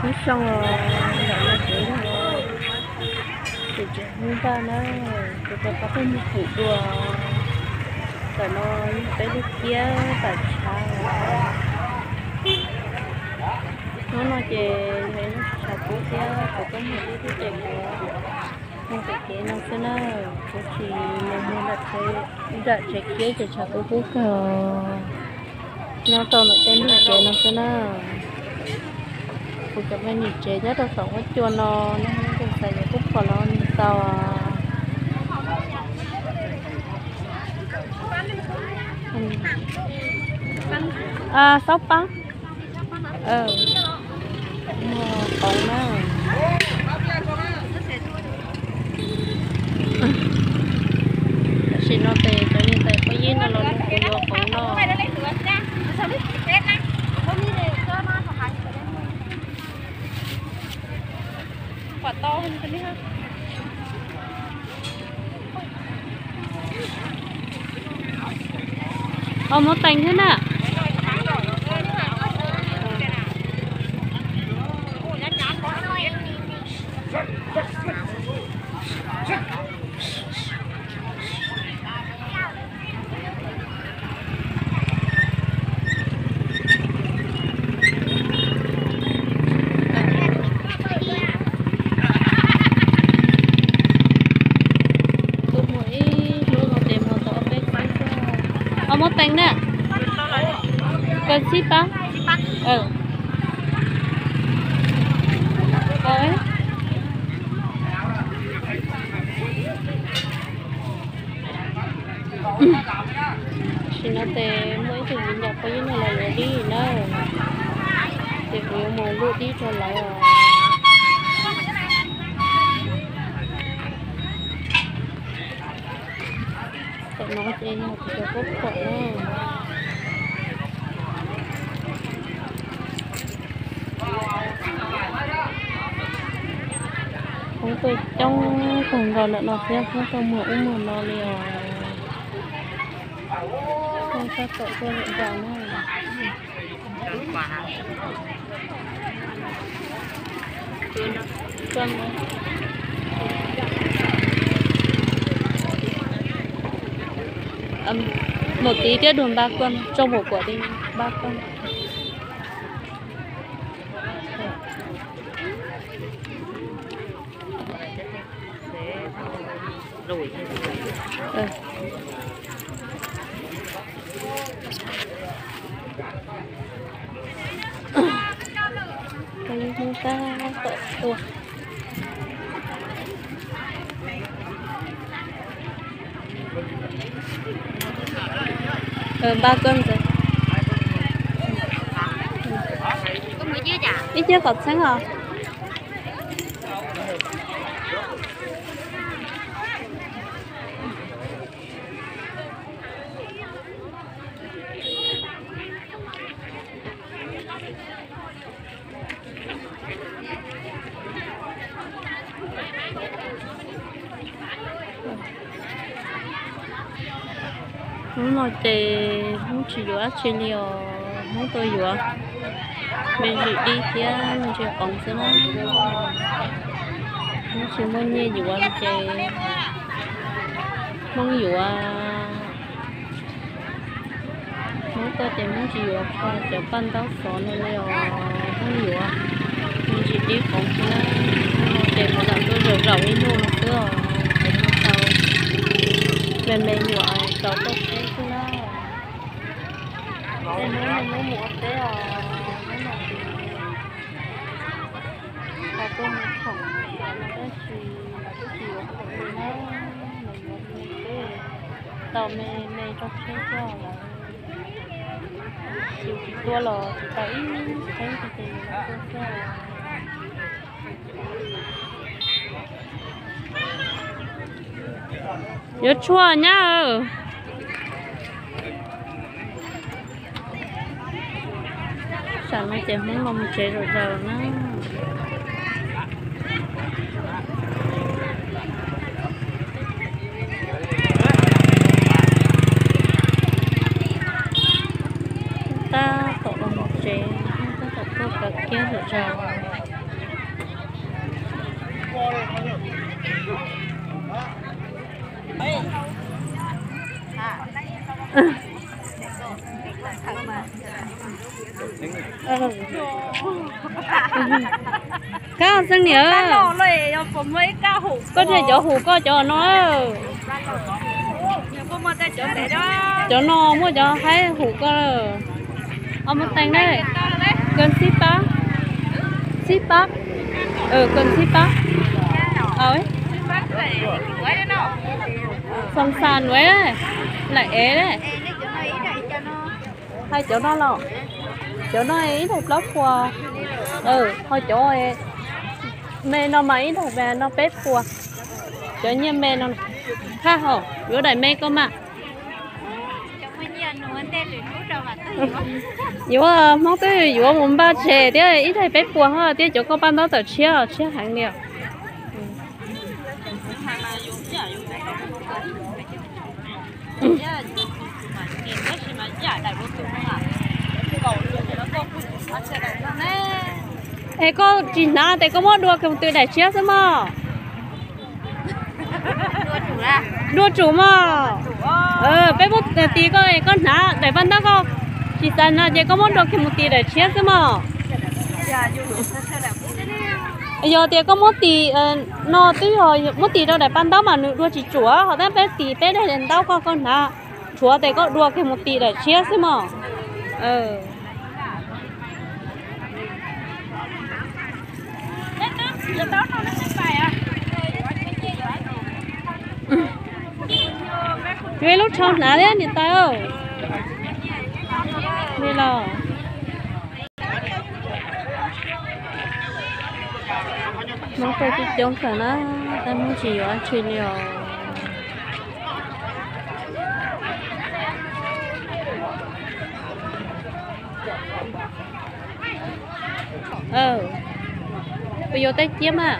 Hnub xyoo os, ntawm no ces yog tseem tseem hnub npaj na, kuv rov qab tuaj mus pum dua. Ntawm no yog peb lub kiab tam tshav. Hnub no ces yog ib hnub tshav kub thiab kuv tuaj mus ib lub tsev kuv mus pem kev no xwb na, kuv tsis mus mus nram tsev kiab ces tshav kub kub kawg. Nyob rau ntawm tej ntug kev no xwb na. Kuv cov me nyuam tsev nyob rau saum huab cua no, nej leej twg xav yuav kuj pom los nug tau. Xab pab, muag qoov na. Tam sim no ces cov niam tais phooj ywg no los nug kuv yuav qoov no. Os, muab tees thiab na. Kuv mus ib hnub no ces mus tau ob peb xeeb xwb. Os, muab tees na. Kaw txhib pab. Tam sim no ces muaj ib tug viv ncaus phooj ywg no los yuav dib na, ces kuv yuav mus luaj dib rau lawv os. Tam no ces yog kuv cov kub pom na. Hmoob tuaj coob kawg nkaus ntawm no thiab, Hmoob tuaj muag ub muag no li os. Hmoob tab tom tuaj lawm nram no. Một tí tiếp đùn ba cơm, trong một quả đi, ba cơm. Tab tom tua. Ba cơm ntawd. Ib ceb kom txheeb os. Hnub no ces Hmoob tsis yuav dab tsi li os, Hmoob tuaj yuav me ntsis dib thiab me ntsis qoov xwb na. Hmoob tsis muaj nyiaj yuav ces Hmoob yuav. Hmoob tuaj ces Hmoob tsis yuav cov paj ntaub xov no li os, Hmoob yuav me ntsis dib qoov xwb na. Hnub no ces kuv lam tuaj zaum zaum ib hnub no xwb os, kuv mus tau me me nyuam tau tuaj teb xwb na. Tej hnub no Hmoob mus ua teb os, hnub no ces ho tuaj mus khoom no tab sis lawv twb tsis yuav khoom li na, lawv yuav me teb tau me me rau tsheb xwb lawm. Yus tsis tuaj los tsis tau ib tsheb ces yus los tuaj xwb. Yuav tshuaj nyab. Tsam no ces Hmoob los mus tsev zaum zaum na. Tab tom los mus tsev, tab tom tuaj kaw kiab zaum zaum. Kab xeeb niam, koj thiaj cov hum koj cov no. Cov no muaj cov haib hum koj. Au muaj tees na. Koj xib pab, xib pab, koj xib pab. Xoo xa nuav, lam ev. Hais cov no los, cov no ib daim plaub puas, ho cov me no mas ib daim no peb puas. Cov nyiaj me no, hab hom yuav daim me koj mas. Yuav Hmoob twb yuav mus npaj tseg thiab, ib daim peb puas hos thiab, cov koj paj ntaub tawm tshiab, tshiab heev li. Es koj tsis hnav tes koj muab dua kiag mus ti daim tshiab xwb mog. Dua tsum mog. Peb muab tis koj, koj hnav daim paj ntaub koj tsis xav hnav ces koj muab dua kiag mus ti daim tshiab xwb mog. Yog tias koj muab tis no twb yog muab tis rau daim paj ntaub mas nws dua tsis tsum, ho tab peb tis peb daim ntaub koj, koj hnav tshuav tes koj dua kiag mus ti daim tshiab xwb mog. Yuav ib lub rhau hnav thiab niam tais. Li los, Hmoob tuaj coob coob kawg na, tab Hmoob tsis yuav dab tsi li os. Puas yuav teb ciab mas?